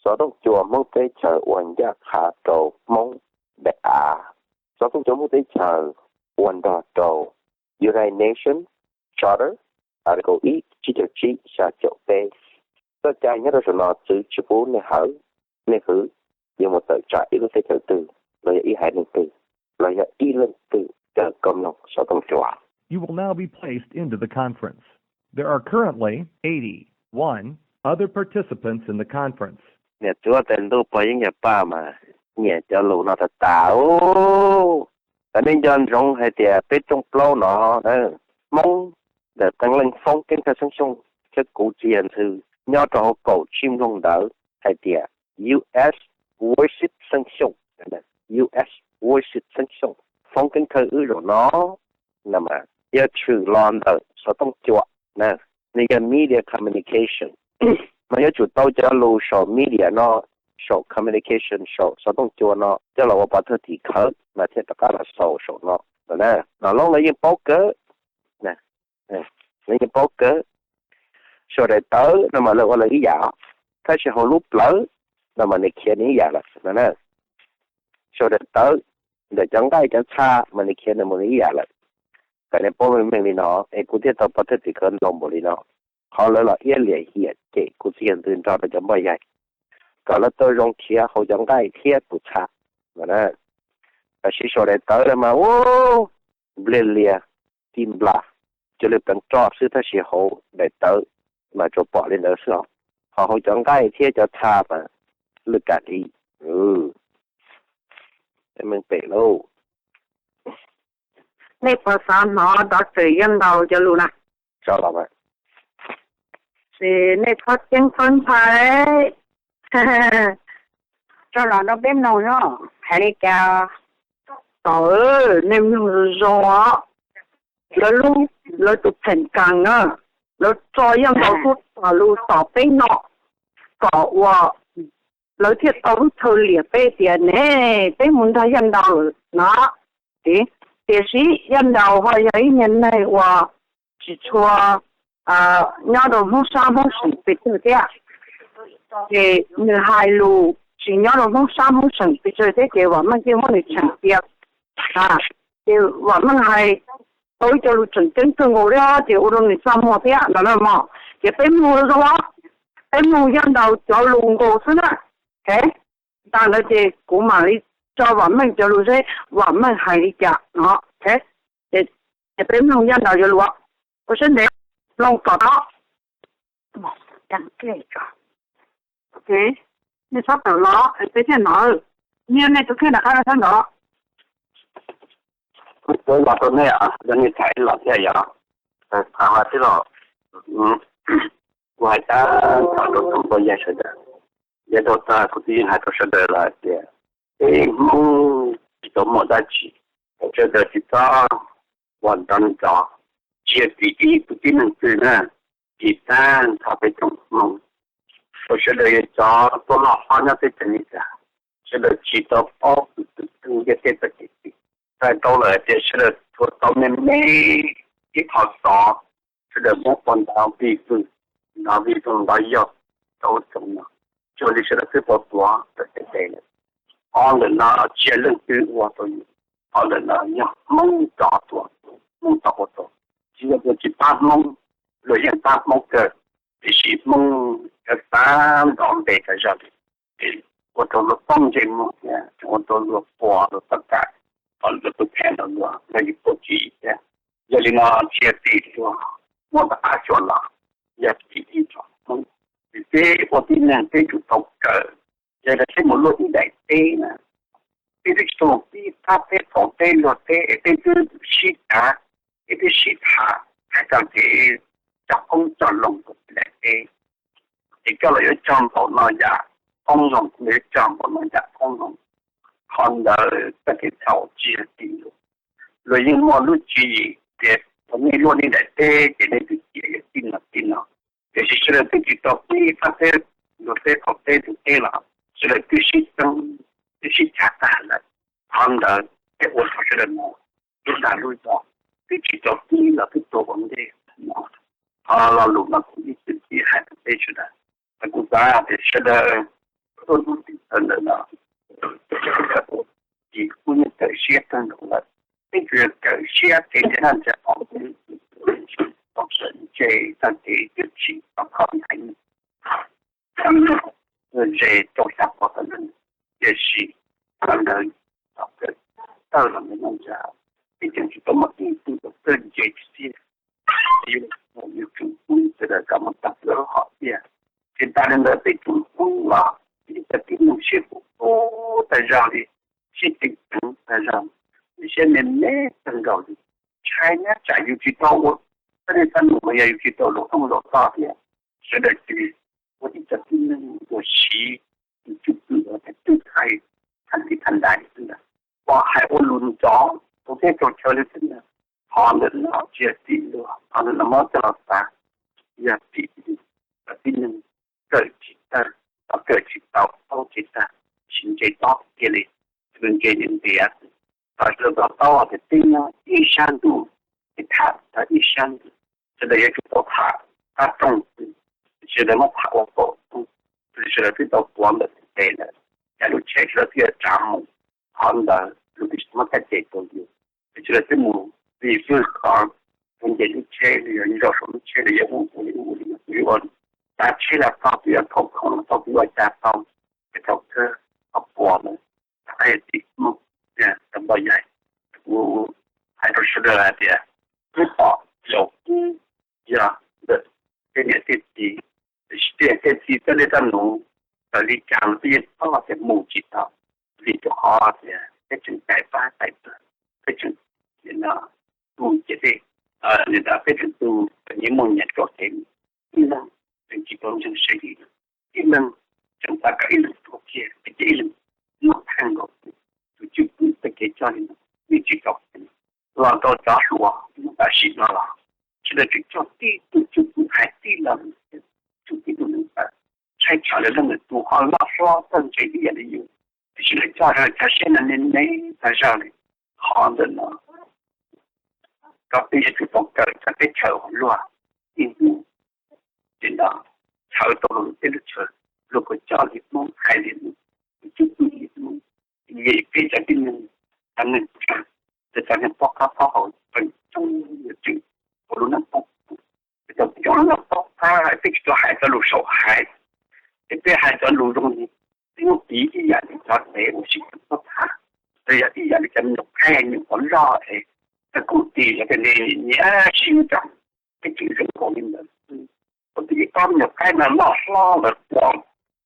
Xov tooj cua Hmoob teb chaws ua ncaj qha rau Hmoob daim av. Xov tooj cua Hmoob teb chaws ua nrog rau United Nations Charter, Article ib, tsib caug tsib, xya caum peb. Txoj cai nyob rau saum no txwv tsis pub nej hawv, nej hwv yuav mus tawm tsam ib lub teb chaws twg los yog ib haiv neeg twg los yog ib leej twg raws koj mloog xov tooj cua. You will now be placed into the conference. There are currently eighty-one other participants in the conference. Niam txiv huab tais ntuj pog yeeb yawm paj mas nyiam cov lus no tas tas. Tam nej nco ntsoov hais tias peb rooj plaub no, Hmoob ntawm Teev Leej Foob Keeb Thawj Xeeb Xyooj thiab kuv txiv yawg ntxhw nyob rau hauv kaum tsib nplooj ntawd hais tias U S worship Xeeb Xyooj, U S worship Xeeb Xyooj, Foob Keeb Thawj wb zaum no no mas yog tshwm los ntawm xov tooj cua na, nws yog media communication. Mas yuav tsum tau cov lus saum media no, saum communication, saum xov tooj cua no coj los ua pov thawj tim khawv mas thiaj rov qab los xaus saum no no na. Los loob lawv yeej paub kawg, lawv yeej paub kawg. Saum daim tawv no mas lawv ua lawv ib yam, tab sis hauv lub plawv no mas nws khiav nws ib yam lawm no na. Saum daim tawv ntawm cov nqaij cov txha mas nws khiav nws mus nws ib yam lawm. Kom nej paub meej meej li no es kuv thiaj tau pov thawj tim khawv ntau npaum li no. Qhov lawv los iab liam hiam cem kuv txiv yawg ntxhw nrog rau cov npoj yaig, kom lawv tau zoo khiav hauv cov nqaij thiab tus txha no na. Tab sis saum daim tawv no mas ub, npliag lias, ti nplas, cuag li pleev roj xwb tab sis hauv daim tawv mas tsuas pom li ntawd xwb os. Ho hauv cov nqaij thiab cov txha mas lwj kam li. Meej pem lauj. Nej puas xav hnov Doctor Yaj Ntaus cov lus na? Tso los mas. Ces nej txhob ceeb txhob ntshai. Tso los rau peb mloog no, hais li cas. Tod, nej mloog zoo zoo os. Lawv lub, lawv tus pheem kas na, lawv tso Yaj Ntaus tuaj tham lus tom peb no, kom uas lawv thiaj tau lub chaw liam peb tias ne, peb mus nrog Yaj Ntaus lawm no. Tiam sis Yaj Ntaus ho yog ib niag neeg uas tsis tshua nyob rau Hmoob sab Hmoob seem pes tsawg thiab. Ces nws hais lus tsis nyob rau Hmoob sab Hmoob seem pes tsawg thiab ces Vam Meej thiaj muab nws tseem cia. Ces Vam Meej hais tau ib co lus tseem ceeb kawg nkaus li ces ua rau nws txaj muag thiab no na mog. Ces peb mloog zoo, peb mloog Yaj Ntaus cov lus nkaus xwb na. Tag ntawd ces kuv mam li tso Vam Meej cov lus seb Vam Meej hais li cas no. Ces peb mloog Yaj Ntaus cov lus, ua siab ntev, mloog kom tau. Nej txhob tawm los peb thiaj hnov. Niaj nej tus kheej rov qab rau sab nraud. Kuv los rau nej, rau nej tham ib los thiaj yog. Tham mas tij laug, kuv hais tab tom rau tus npau yas sawv daws, yog rau tag kuv twb yeej hais rau sawv daws lawm hais tias peb Hmoob tsis tau muaj dab tsi, sawv daws tsis txhob ua nrov nrov, tsis yog tim ib puv tib neeg twg na, tsis tag nrho peb tsoom Hmoob, rau sawv daws yog cov tuaj loj hlob nyob teb chaws Amelikas, sawv daws tsis tau paub tus twg yog tej txoj kev twg. Txhais tau lawm hais tias sawv daws tsuas tau me me ib qho xov, sawv daws muab ua nrov vij vwj, nrov vij vwj nrov yog rau ub rau no, cuag li sawv daws twb tau tuav tawm tes lawm. Qhov ntawm no tsis yog leej twg ua rau yus, qhov ntawm no yog Hmoob cov tuav, Hmoob cov ua rau. Tsis yog luag tsis pab Hmoob, luag yeej pab Hmoob kawg, tiam sis Hmoob yuav xav nrov npe tas zog li, ua rau luag poob ntsej muag thiab ua rau luag pua luag txoj kev, kom luag tus kheej los luag yog yus pub tsis thiab. Yog li no tsis yog tim luag muab tom qab tsuas los, yog tim ib tsoom Hmoob. Ces peb ua tib neeg peb tsum tau kawm, yog tias peb mus luaj ib daim teb na, peb twb tsis tau pib thab teb faus teb luag teb es peb twb sib cav, peb twb sib tham hais txog kev coj qoob coj loo rau daim teb. Ces coj los yuav cog npaum no yam qoob loo, yuav cog npaum no yam qoob loo, qhov ntawd txoj kev txhaum tsis yog tim luag. Luag yeej muaj lub tswv yim tias thaum nej luaj nej daim teb ces nej tus ciam yog tib no tib no. Tiam sis sawv daws twb tsis tau pib thab teb luag teb faus teb tus teb los sawv daws twb sib txeeb, twb sib cav tag lawm. Qhov ntawd thiaj ua rau sawv daws mus lub dag lub zog, twb tsis tau pib los twb tuag ua ntej no. Qhov lo lus no kuv ib txwm hais rau peb sawv daws, kuv xav tias sawv daws tuaj hnub tim tawm ntawm no, ces kuj yeej kawm siab kawg nkaus lawm. Peb tsuas yog kawm siab kev ntseeg Vajtswv, ntse txog kev tshwm sim rau qhov ntaiv, ze rau xya pov tawm ntawd, tiam sis qhov ntawd thaum kawm tawm los ntawm no ntag, peb tseem tsis tau muaj ib tug txawj ntse tiag tiag. Yuav tsum pub sawv daws kom mus tag plaws lub hom phiaj. Ces tas li ntawd peb tseem pub los ib cov tib neeg siab kub kub tag zog li, siab ceev ceev tag zog, siab me me tag nkaus li, ntshai nyob tsam yus tsis tau ua txawj li txawj num los yog yus tsis tau lus rooj lus tog thiab. Sawv daws cia li ua ib cov tib neeg uas siv tus cwj pwm uas thaij thaij ntais xwb ntag, pom hais ua lus nrov rau teb rau chaw li xwb ntag. Qhov ntawd no tsis yog tim luag, qhov ntawd no muab coj los xav, yog tim cov tib neeg kawm tsis tau, kawm tsis tau, paub tsis tag, tsis ntse tob kiag li, tsuas ntse ntiav ntiav. Kom sawv daws to taub tias peb nyob ib sab ntuj, peb tham tau ib sab ntuj, sawv daws yuav tsum tau tham qab rooj xwb, sawv daws muab tham ua kaum rooj, sawv daws twb tau tuav ntawm tes ntawd, cas lub tsheb sawv daws twb yuav tsav mus. Qhov ntawd lus twb tsis muaj thaj ces rau yus, sawv daws twb mus vij vwj qhov, tus nce lub tsheb los yog nyob rau saum lub tsheb los yog ub ua li ub ua li no, twb yuav ua li, tav tsheb los tau, twb yuav thaum khoom los tau, twb yuav ua cas tau, ces thaum kawg qhov puas ntawd rov qab yog tim Hmoob, tau npau yaig. Kuv hais rau sawv daws hais tias, wb pom zaum yog ntawm tej niam tej txiv, tiam sis tej niam tej txiv txawj li txawj num, raws li cas los peb yeej paub tias mus tsis tau, vim rau qhov tias peb tseem tais pab tais pawg, peb tseem tu ciam teb, peb tseem tu nyias muaj nyias txoj kev, ib leeg tseem tsis tau ntseeg seb li, ib leeg tseem xav kom ib leeg tuag kiag, peb cia ib leeg muaj theej nkaus tus cwj pwm txoj kev coj li no, yeej tsis tau los rau cov hluas tam sim no los sawv daws tseem coj tib tug cwj pwm hais tib lo lus, coj tib tug neeg tawm, ntshai tsam lawv leej lwm tus ho loj hlob txawj ntse ib yam li yus, tiam sis lawv coj zog cov siab no me me tag zog li. Qhov ntawm no kom peb yuav tsum tau kawm cov teb chaws uas luag ib hnub tim no txhawb tau luag tej lub chaw, luag kuj coj li Hmoob hais li Hmoob, tus cwj pwm li Hmoob, peb cov tib neeg, cov neeg tsa, cov neeg paub qab paub hau, peb coob yuav tsum ua lub neej paub, peb cov coob lub neej paub qab, peb tsis tau hais cov lus saum hais, ces peb hais cov lus zoo li, peb muab piv ib yam li cov neeg uas sib tw paub qab, los yog ib yam li cov me nyuam qaib nyuam qhuav loj es, txawj kub tis los tias nws nyiam sib nrog, peb tseem zoo nkaus li ntawd xwb. Ua tib ib pab me nyuam qaib no loj hlob lawm, ua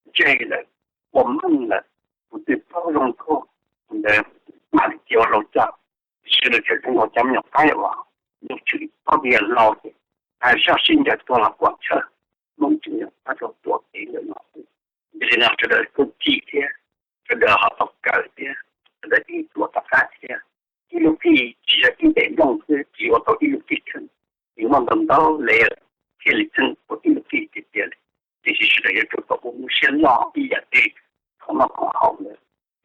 ntseg lawm, ua meej lawm, tus twg paub zoo nkauj, tus ntawd mam li cia ua laus coj. Sawv daws tseem zoo nkaus cov me nyuam qaib uas yuav tshwm tau tias laus ces tas zog sib ncaws tuag los puas tsawg, Hmoob tseem nyob qab rau tuam kev ntawm no. Yog li no sawv daws kuj cim thiab, sawv daws ho tau kawm thiab, sawv daws ib txuas tom qab thiab. Ib lub kij tsis yog ib daim nplooj xwb, tsis ua tau ib lub kij kheev, nws muaj ntau ntau lev thiaj li txheej ua ib lub kij tiag tiag li. Tiam sis sawv daws yuav tsum tau ua siab loj ib yam li qhov no qhov haum ntawd,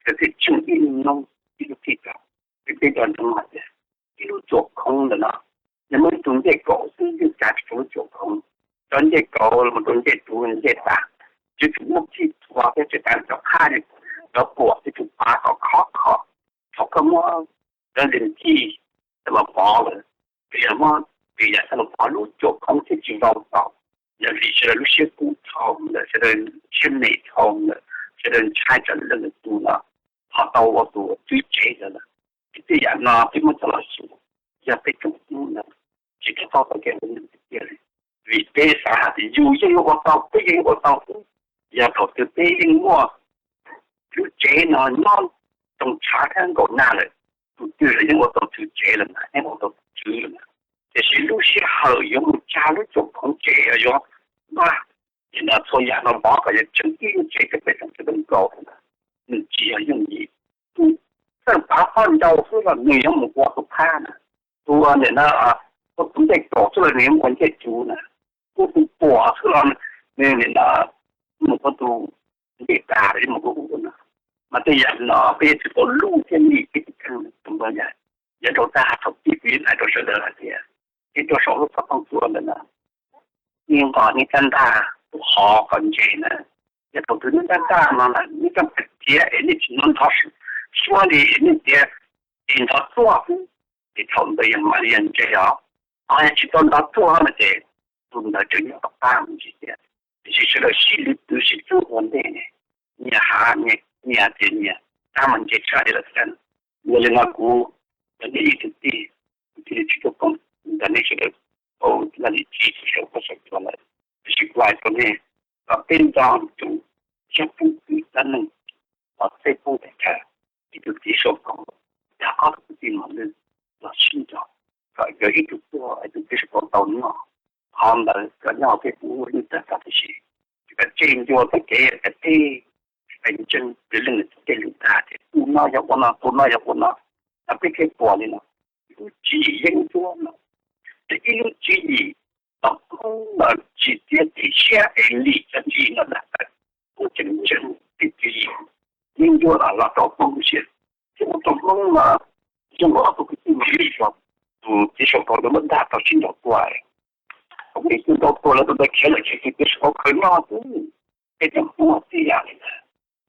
sawv daws thiaj tseem ib lub noob ib lub kij tau. Peb cov ntseeg hais tias ib lub cuam khoov ntawm no, yog muaj ib tug ncej kaum xwb yeej kav tsis tau lub cuam khoov. Cov ncej kaum los mus rau ncej tuv ncej tas, yuav tsum muab txhij txhua thiab tsis tas cov qhab, cov puam yuav tsum pav kom khov kho. Thaum koj muab cov ntseeg txhij los pov lawm, ces yog muab tis yam los pov lub cuam khoov thiaj tsis vau tau. Yog vim sawv daws lub siab kub dhau lawm, sawv daws siab me dhau lawm, sawv daws ntshai tsam leej lwm tus no ho tau ua tus twb tsev ntawd lawm. Ces tej yam no peb muab coj los xyuas, yog peb tsoom Hmoob ntawd tsis tau txoj kev ua neeg tiag tiag li. Vim peb xav hais tias yus yeej yuav ua tau, peb yeej yuav ua tau xwb. Yog thaum twg peb yeej muaj lub tsev no nyob tsoo tshav thiab nkaum nag lawm, tus twg los yeej ua tau tus tsev lawm mas, yeej ua tau tus tswv lawm mas. Tiam sis lub sij hawm yuav mus tsa lub cuam khoov tsev yuav npaj, ces no txhua yam no pov kom yuav tseem ib lub tsev rau peb tsoom tsev nkaus, nws tsis yog yooj yim. Tus txawj pav pob ncau xwb los nws yuav mus ua tus phab na, tus nim no ua tus ncej kaum xwb los nws yuav mus ua ncej tuv na, ua tus puam xwb los nws nim no mus ua tus ncej tas yuav mus ua ub no. Mas tej yam no peb yuav tsum tau lub thiab lim peb tus kheej tus npawg yam. Yav rau tag thaum pib kuv yeej hais rau sawv daws hais tias, peb tuaj saum lub xov tooj tuaj ntawm no, nej nqos nej caj ntaj tus hov kom ntse na, Yog thaum twg nej tag tag no lawm nej tseem khiav es nej tsis hnov nrov suab li nej tias es nrov tuaj, ces thaum ntawd yog mam li yog ntse os. Ho yog tsis tau nrov tuaj no ces tus ntawd tseem nyob tom qab mus ntsis thiab. Tiam sis sawv daws sib lwv twv sib txuag ua ntej ne, nyias hav nyias tias nyias tab mas ntse tshaj li lawm thiab. Yog li no kuv cov nej ib tug tij, kuv thiaj li tsis tuaj koom ntawm nej sawv daws tau laj lim tswv yim saum koj saum cua lawm. Tiam sis kuv hais rau nej, kom peb nco tus xyab pub kwv dab neeg, los tej pub teb chaws, ib tug txiv saum koom, yog ob tug kwv tij mos lwj los sib nco, kom yog ib tug tuag ib tug txiv saum koom tau noj. Qhov ntawd kom nyob peb pub lwj tawg tag tib si, kom tseg ncua txoj kev kom tej pes ntseeg twg leej twg tej lus dag tias tus no yog ua no tus no yog ua no. Thaum peb thiaj pom li no, lub tswv yim yeeb ncuab no, ces ib lub tswv yim tom qab los tsis txiav txim siab es lim cov tswv yim no dag tawm, kuj tseem ntseeg tej tswv yim yeeb ncuab los los rau poob siab. Ces ua tau Hmoob mas zoo nkaus ob tug kwv tij mos lwj, tus txiv saum koom ntawd muab dag tau sib nrau tua. Thaum sib nrau tua lawv tus ntawd khiav lawm ces tus txiv saum koom khaws noj xwb. Peb cov Hmoob txij yam li ntawd,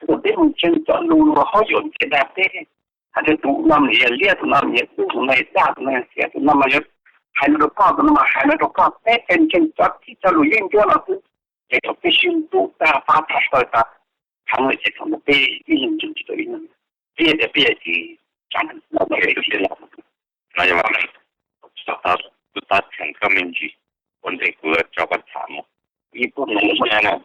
thaum peb mus ntseeg cov lus uas hauj yuam ntxias dag peb, hais tias tus no mas yog liab, tus no mas yog tub, tus no yog dag, tus no yog xiav, tus no mas yog hais no rau koj, tus no mas hais no rau koj, peb tseem ntseeg cov txib cov lus yeeb ncuab no xwb. Ces thaum peb sib ntuj tag pab tag saw tag, thaum no ces thaum ntawd peb ib leeg ntseeg tsis tau ib leeg, peb tias peb yog tsis tsa no yog tus tias los no yog tus tab theej koj me ntsis, ua ntej kuv tso koj tham mus. Ib tug no zoo siab,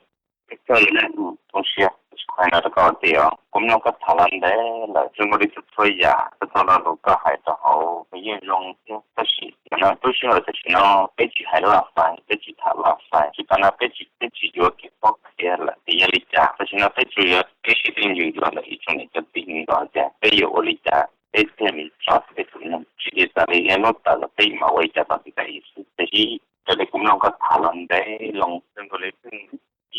zoo siab, hais no rau koj tias kuv mloog koj tham los ntev lawm, zoo nkaus li txhua txhua yam, txhua txhua lo lus koj hais rau hauv kuv yeej zoo thiab. Tab sis no lub sij hawm tam sim no peb tsis hais laj fais, peb tsis tham laj fais, tsis tas no peb tsis, peb tsis yuav kev paub qhia lawm tias yog li cas. Tam sim no peb tsuas yuav peb sib tej ntsws los ntawm ib tsoom niam cov txiv hais tias peb yuav ua li cas peb thiaj li tso peb tus neeg, tsis li tas li yog hnub tawm los peb mam ua li cas tau li cas xwb. Tiam sis raws li kuv mloog koj tham los ntev loo, zoo nkaus li pheej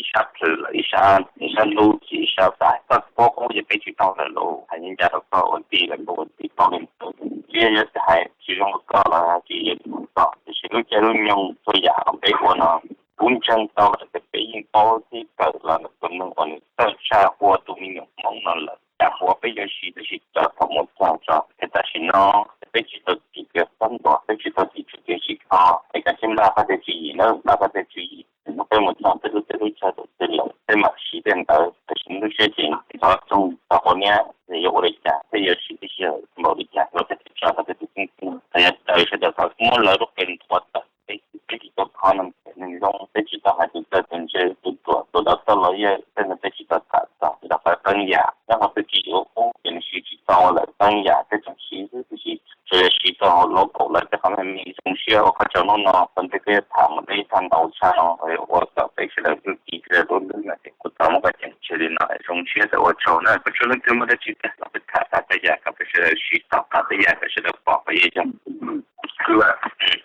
ib sab plhws lawm ib sab, ib sab hlub ces ib sab tais, koj paub qub ces peb tsis tau lawm los hais ncaj rau koj ua tij los npawg ua tij paub li ntawd. Tsis yog hais tsis zoo rau koj los tsis yog tsis zoo rau koj, tiam sis lub caij lub nyoog txhua yam uas peb ua no kuv ntseeg tau lawm tias peb yeej paub thiab kawm los ntawm tus neeg uas nws txawj tshaj ua tus me nyuam Hmoob no lawm. Tsam uas peb yuav siv tab sis tso thaum mus txog tso, es tam sim no peb tsis tau tim kev qab ntuas, peb tsis tau tim tswv kev sib kho, es kav tsij npaj qab tej tswv yim nawb, npaj qab tej tswv yim. Peb mus txog tej lub teb lub chaw tus twg lawm peb mam siv tej ntawd, tab sis lub siab ces thov txog tau qhov niab yuav ua li cas peb yuav siv tib si hawm npaum li cas los peb thiaj tso tau peb tus kheej xwb. Yog raws sawv daws qhov muab lawv lub qe nthuav tawm peb, peb tsis tau kho neeg phem neeg zoo, peb tsis tau hais tus txawj tus ntse tus ruam tus dawb paug los yog tej no peb tsis tau tham txog. Rau qhov qee yam nyob hauv peb tsis yuav qub ces nws siv tsis tau lawm, qee yam peb tseem siv xwb, tiam sis tsuas yog siv tau hauv local lawv tej qhov me me. Zoo siab uas koj tsaug hnub no, ua ntej koj yuav tham mus deb tag ntau tshaj no ua kom peb sawv daws txuj ci sawv daws lub hlwb no ces kuv tau muab koj ceev tseg li no. Zoo siab txawm ua tsaug na, koj tsuas leej twg muaj dab tsi tiag los peb tham tas tej yam kom peb sawv daws siv tau, tham tej yam kom sawv daws pom kom yeej yog.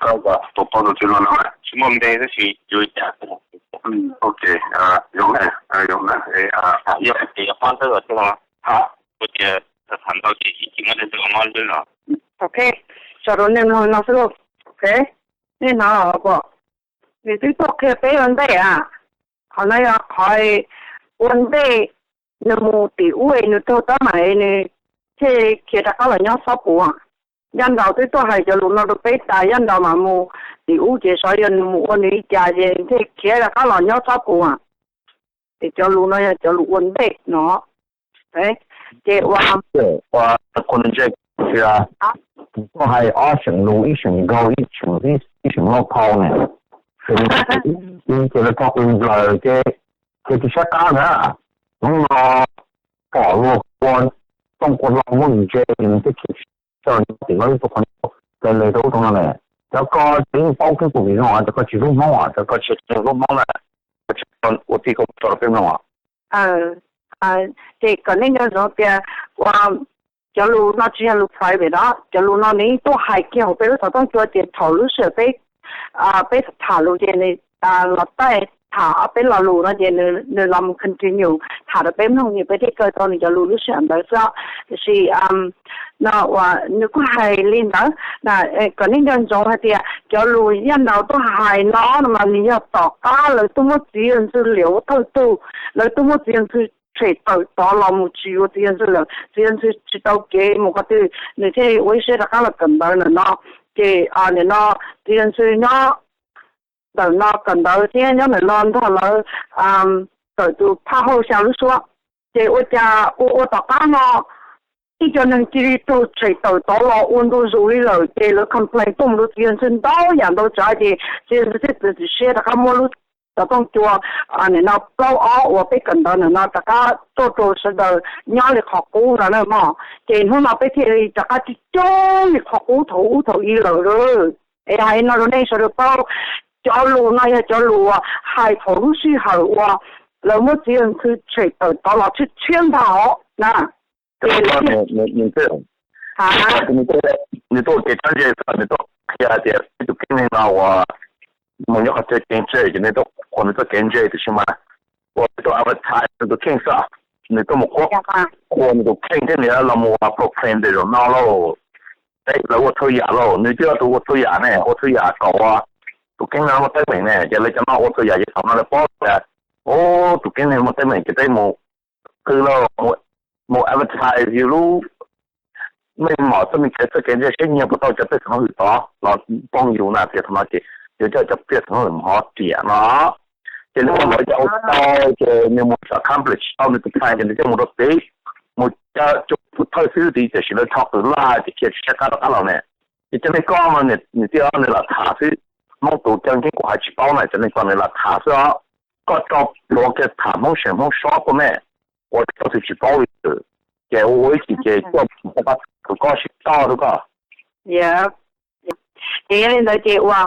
Koj tus poj tus twg no no tsis muaj npe tab sis yuav cas. Ok, zoo, zoo na. Yog ces yog pab ntawd los thiab los ha, ua tias tham ntau ces tsis muaj leej twg mob hlwb no. Ok, tso rau nej mloog no xwb lauj. Ok, nej hnov los pom, nws twb tuaj qhia peb ua ntej a. Qhov no yog qhov ua ntej nws mus tim ub es nws raug teeb meem nws thiaj khiav rov qab los nyob Xab Pus. Yaj Nraus twb tuaj hais cov lus no rau peb tas, Yaj Nraus mam mus tim ub ces xyov yog nws mus ua nws li cas ces thiaj khiav rov qab los nyob Xab Pus. Ces cov lus no yog cov lus ua ntej no. Ces ua, ua, kuv tuaj hais ob seem lus, ib seem nkaug, ib seem, ib seem local ne. Ces lawv tau qw nplaws ces, ces tsis sab qab ntag. Hnub no pom luag ua tooj ua hlau muaj ntse nws twb khiav tsis tau nyob tim no ib tug qhov ncauj, raws li rau ub rau no ne. Cov ko tseem yeej paub kheej tus vim no, cov ko tsis hlub Hmoob, cov ko tsis hlub Hmoob na. Ua tij koj tso rau peb mloog. Ces kom nej nco ntsoov tias ua cov lus no tsis yog lus private os, cov lus no nws yeej tuaj hais kiag hauv peb lub xov tooj cua ces thaum lub sij hawm peb, peb tham lus ces nws los taij tham ob peb lo lus no ces nws los mus continue tham rau peb mloog ces peb thiaj kawm tau nws cov lus lub sij hawm ntawd xwb. Tiam sis no uas nws kuj hais li ntawd na. Kom nej nco ntsoov hais tias cov lus Yaj Nraud tuaj hais no no mas nws yog tom qab lawv tuaj muab txiv yawg Ntxwg Liam ua thawj tug, lawv tuaj muab txiv yawg Ntxwg tshem tawm tod los mus tsis yuav txiv yawg Ntxwg lawm, txiv yawg Ntxwg tsis tau kev mus qhov twg nws thiaj ua ib siab rov qab los kawm ntawv ntawm no. Ces nim no txiv yawg Ntxwg nyob ntawm no kawm ntawv thiab nyob ntawm no nrog lawv kawm tus phaj hauj xya lub suab. Ces ua cas ua ua tom qab no ib co neeg cia li raug tshem tawm tod los ua ntu zus li lawm, ces lawv complain tuaj mus rau txiv yawg Ntxwg ntau yam ntau tsav, ces txiv yawg Ntxwg thiaj txiav txim siab rov qab muab lub xov tooj cua nim no plaub ob uas peb kawm ntawv ntawm no rov qab tuaj rau sawv daws nyob li qhov qub no na mog. Ces hnub no peb thiaj li rov qab coob coob li qhov qub thaum ub thaum i lawm. Es hais no rau nej sawv daws paub, cov lus no yog cov lus uas hais thaum lub sij hawm uas lawv muab txiv yawg Ntxwg tshem tawm tod los tshiab tshiab ntag os na. Ces lawv nws tuaj ua kev txhawb ntseg, nws tuaj qhia hais tias peb tus kheej neeg no uas mus nyob qhov chaw kev ntse ces nws tuaj qhuas nws txoj kev ntse, tiam sis mas ua tus advertise nws tus kheej xwb, nws tuaj mus qhuas, qhuas nws tus kheej thiab nws los mus ua proclaim ntawm zaum no lauj. Teb lawv ua txhua yam lauj, nws twb yog tus ua txhua yam ne, ua txhua yam kom ua tus kheej neeg muaj teeb meem ne, ces lawv cov no ua txhua yam ces thaum no lawv paub tias, o, tus kheej neeg muaj teeb meem ces peb mus qw lauj, mus advertise yus lub meej mom txoj me kev txoj kev ntse seb nyiag puas tau cov pej xeem hauj lwm tod los poob yus na, ces thaum no ces yuav coj cov pej xeem hauj lwm mus hov riam no. Ces nws ua ntawd ces ua tau, ces nws mus accomplish tau nws tus plan ces nws thiaj mus rau tid, mus coj tus thawj xwb tid, tiam sis lawv rho qws laj ces khiav tsis sab qab rov qab los ne. Ces cov neeg koj mas nws thiaj nws lam tham xwb, Hmoob tus ceeb ceeb kuv hais tsis paub na, cov neeg koj nws lam tham xwb os. Koj tso pluav kiag tham Hmoob seem Hmoob sob tuaj ne, ua tsis tau txhua tsis paub li. Ces ua ua ib chim ces tuaj tus koj sib toj rau koj. Ces yog li ntawd ces uas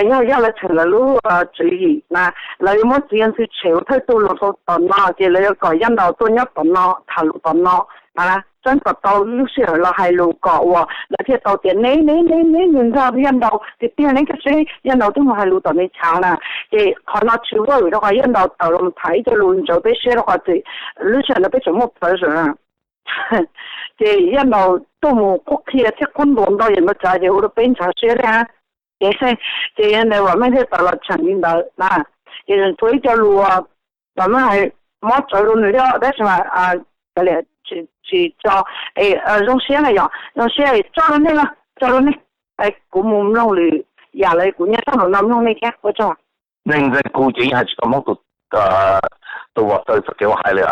yog yog lawv txheem lawv lub tswv yim na, lawv yuav muab txiv yawg Ntxwg tshem ua thawj tug los rau tom no, ces lawv yuav kom Yaj Nraud tuaj nyob tom no tham lus tom no, txeeb kom tau lub sij hawm los hais lus kom uas lawv thiaj tau tias neb neb neb neb nws nrog Yaj Nraud tiag tiag, neb kaj seb Yaj Nraud twb mus hais lus tom Mes Kas na. Ces qhov no tsis work rau qhov Yaj Nraud tawm los tham ib co lus ntxhov peb siab rau qhov lub sij hawm ntawd peb tseem muaj pleasure. Ces Yaj Nraud tuaj mus qhuab qhia thiab qhuab ntuas ntau yam ntau tsav ces ua rau peb ntxhov siab thiab. Ces, ces yog ntawd Vam Meej thiaj tawm los tseem li ntawd na. Ces tsuas ib co lus Vam Meej hais mob tsawv rau nws thiab tab sis mas tsis tso, zoo siab na yom, zoo siab tso rau nej, tso rau nej. Kuv mus mloog lwm yam lawm, kuv nyob sab nraum no mloog nej thiab, ua tsaug. Neeg ntxeeg kuv ces yeej hais tsis tau Hmoob tus, tus Vam Tawg txoj kev ua hais li.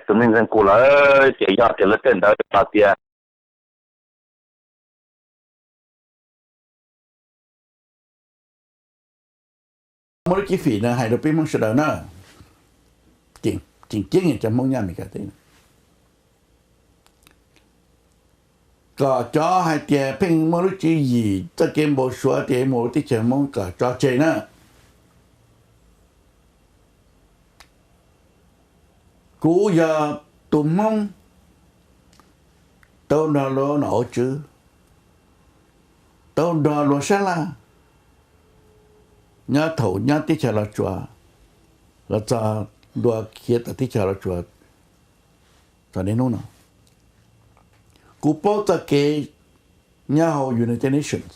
Tus neeg ntxeeg kuv lawm ces yog tias lawv tej ntawd los tias muaj lub cib fim no hais rau peb Hmoob sawv daws na, tseem ceeb cov Hmoob nyob Amelikas teb, kom cov hais tias pheej muaj lub tswv yim txoj kev npau suav tias mus teb chaws Hmoob kom tso tseg na. Kuv yog tus Hmoob tau nrog luag nom ua tswv, tau nrog luag sab laj nyob thaum nyob teb chaws Los Tsuas los txog dua khiav tom teb chaws Los Tsuas txog niaj hnub no. Kuv paub txoj kev nyob hauv United Nations,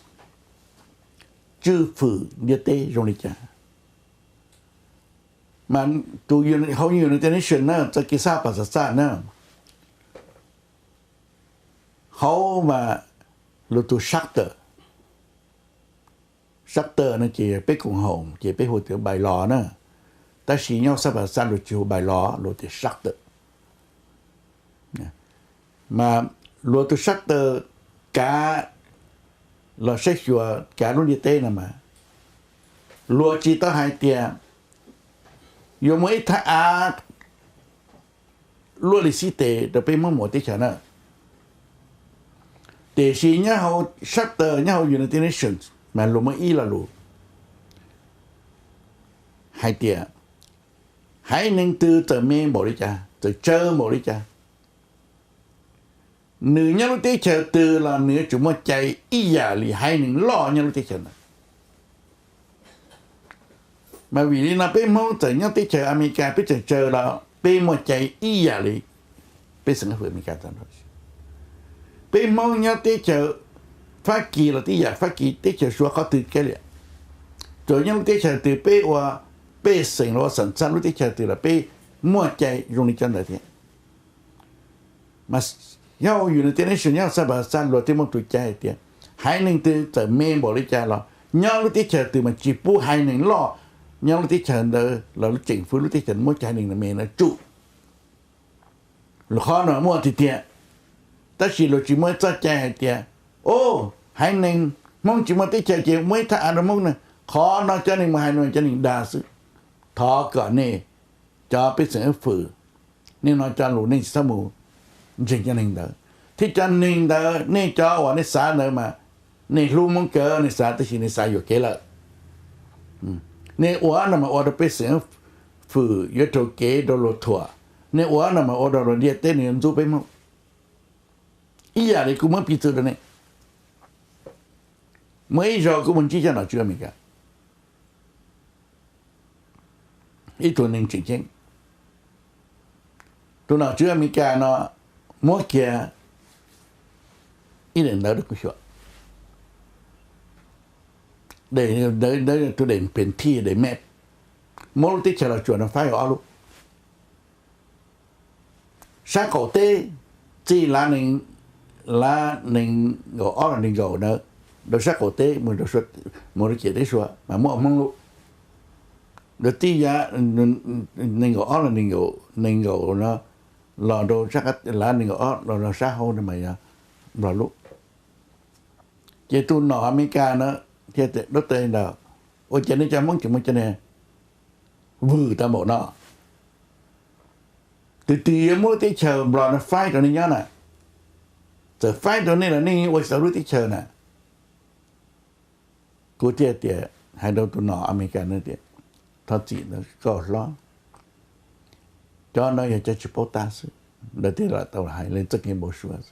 tswj fwm ntiaj teb zoo li cas. Mas tus hauv United Nations na, txoj kev xab pas xas xaj na, hauv mas luag tus sab tawm, sab tawm no ces peb koom haum ces peb hu tias bai los na, tab sis nyob xab pas xas xaj luag tsis hu bai los, luag tias sab tawm. Mas luag tus sab tawm kav los saib xyuas kav lub ntiaj teb no mas luag tsis tau hais tias yuav muaj ib thaj av luaj li xib tes rau peb Hmoob mus teb chaws na. Tiam sis nyob hauv sab tawm nyob hauv United Nations mas luag muaj ib lo lus hais tias haiv neeg twg txawm me npaum li cas, txawm tsawg npaum li cas, nws nyob lub teb chaws twg los nws yuav tsum muaj cai ib yam li haiv neeg loj nyob lub teb chaws ntawd. Mas vim li no peb Hmoob txawm nyob teb chaws Amelikas peb tseem tsawg los peb muaj cai ib yam li peb xeem Amelikas txawm nrog Peb Hmoob nyob teb chaws Fab Kis los tib yam, Fab Kis teb chaws Suav qhov twg kiag li, txawm nyob lub teb chaws twg, peb ua pej xeem los ua xam xaj lub teb chaws twg los peb muaj cai zoo li cov ntawd thiab. Mas nyob hauv United Nations, nyob hauv Xab Pas Xaj luag twb muaj tus cai hais tias haiv neeg twg txawm me npaum li cas los nyob lub teb chaws twg mas tsis pub haiv neeg loj nyob lub teb chaws ntawd los lub tseem fwv lub teb chaws muab cov haiv neeg me no tsum. Luag qhov no muaj tiag tiag, tab sis luag tsis muaj ib txoj cai hais tias, o, haiv neeg Hmoob tsis muaj teb chaws ces muaj ib thaj av rau Hmoob na. Qhov no cov neeg mus hais no cov neeg dag xwb. Thov kom nej cov pej xeem ib fwm, nej no cov lus nej tsis txhob mus ntseeg cov neeg ntawd, thiab cov neeg ntawd nej cov uas nej xav ntawd mas nej hlub Hmoob kawg nej xav, tab sis nej xav yuam kev lawm. Nej ua no mas ua rau pej xeem ib fwm yuav raug kev rau luag thuam, nej ua no mas ua rau luag ntiaj teb nws yuav ntxub peb Hmoob. Ib yam li kuv muab piv txwv rau nej, muaj ib zaug kuv mus ntsib cov nom tswv Amelikas, ib tug neeg tseem ceeb, tus nom tswv Amelikas no muab kiag ib daim ntawv rau kuv xyuas, daim ntawv, tus daim phem thij, daim map, muab lub teb chaws Los Tsuas no faib ua ob lub. Sab qaum teb, txij lav nees, lav nees nkaum ob los nees nkaum ntawd, rau sab qaum teb mus rau ciam teb Suav mas muaj Hmoob lub. Rau txij yav nees nkaum ob los nees nkaum no los rau, lav nees nkaum ob los rau sab hauv no mas yog Nplog lub. Ces tus nom Amelikas na thiaj tias, Dab teg ntawd, ua cas nej cov Hmoob tseem muab cov niag vwm tau npaum no? Tus twg yuav muab lub teb chaws Nplog no faib rau nej nyob na? Txawm faib rau nej los nej ua tsis tau lub teb chaws na. Kuv thiaj tias, hais rau tus nom Amelikas na tias, Thov txim ntawd koj hlob, cov no yog cov tsis paub tab xwb, lawv tej lam tau hais li txoj kev npau suav,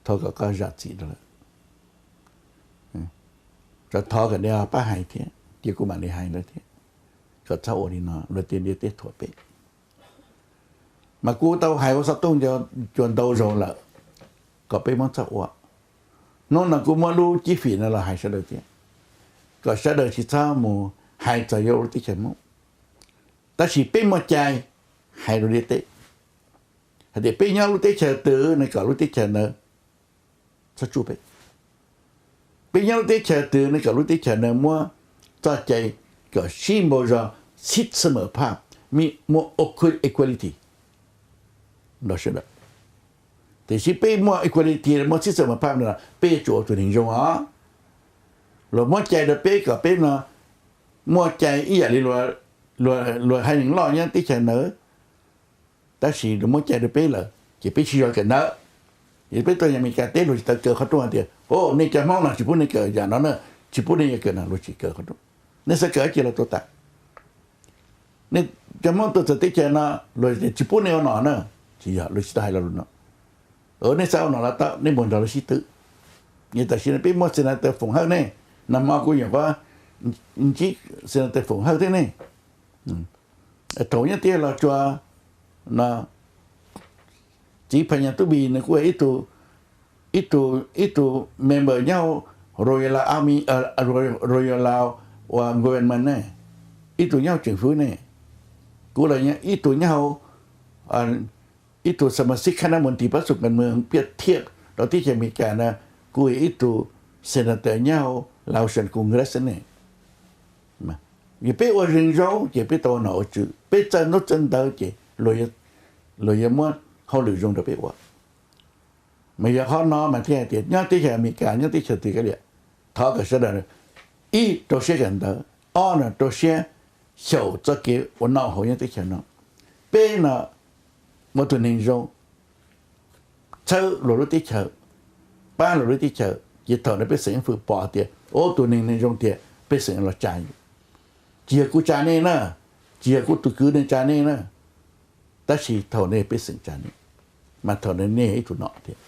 thov kom koj zam txim rau lawv. Thov kom nej pab hais thiab, cia kuv mam li hais lawv thiab, kom txhob ua li no, luag tej ntiaj teb thuam peb. Mas kuv tau hais ua xov tooj cua ntau zaus lawm, kom peb Hmoob txhob ua. Hnub no kuv muab lub cib fim no los hais sawv daws thiab, kom sawv daws tsis txhob mus hais txog yuav ua lub teb chaws Hmoob. Tab sis peb muaj cai hais rau ntiaj teb hais tias peb nyob lub teb chaws twg ne kom lub teb chaws ntawd txhob tsuj peb. Peb nyob lub teb chaws twg ne kom lub teb chaws ntawd muab txoj cai kom sib npau zog, sib xwb mawm phaj, muaj equality rau sawv daws. Tiam sis peb muaj equality, muaj sib xwb mawm phaj no los peb yuav tsum ua tus neeg zoo os. Luag muab cai rau peb kom peb no muaj cai ib yam li luag haiv neeg loj nyob teb chaws ntawd, tab sis luag muab cai rau peb lawm ces peb tsis yog kawm ntawv. Ces peb tuaj Amelikas teb luag tsis tau kaw qhov rooj hais tias, o, nej cov Hmoob no tsis pub nej kawm yam no na, tsis pub nej yuav kawm no, luag tsis kaw qhov rooj. Nej xav kawm cia los tuaj tas. Nej cov Hmoob tuaj txawv teb chaws no, luag tsis pub nej ua nom na, tsis yog, luag tsis tau hais lo lus no. Nej xav ua nom los tau, nej mus nrog luag sib tw. Tam sim no peb muaj senator Foom Hawj ne, nag hmo kuv nyuam qhuav ntsib senator Foom Hawj thiab ne. Thaum nyob teb chaws Los Tsuas no, txiv Phas Nyas Tub Npis nws kuj ib tug, ib tug member nyob hauv Royal Army, Royal Lao uas government ne, ib tug nyob hauv tseem fwv ne. Kuv los ib tug nyob hauv, ib tug xa mas xib khab nab mus ntis pab xus kas mws piaj thiaj rau teb chaws Amelikas na, kuv ib tug senator nyob hauv Laos Congress ne. Yog peb ua zeeg zoo ces peb tau ua nom ua tswv, peb txawj ntaub txawj ntawv ces luag yuav muab hauj lwm zoo rau peb ua. Mas yog qhov no mas thiaj hais tias nyob teb chaws Amelikas, nyob teb chaws twg kav liam, thov kom sawv daws, ib, rau siab kawm ntawv, ob no rau siab xyaum txoj kev ua noj haus nyob teb chaws no. Peb no ua tus neeg zoo, txhawb luag lub teb chaws, pab luag lub teb chaws, ces thaum no pej xeem fwm pom tias ua tus neeg neeg zoo tiag, pej xeem los tsa yus. Tsis yog kuv tsa nej na, tsis yog kuv tus kwv neeg tsa nej na, tab sis thaum no pej xeem tsa nej, mas thaum no nej yog ib tug nom thiab.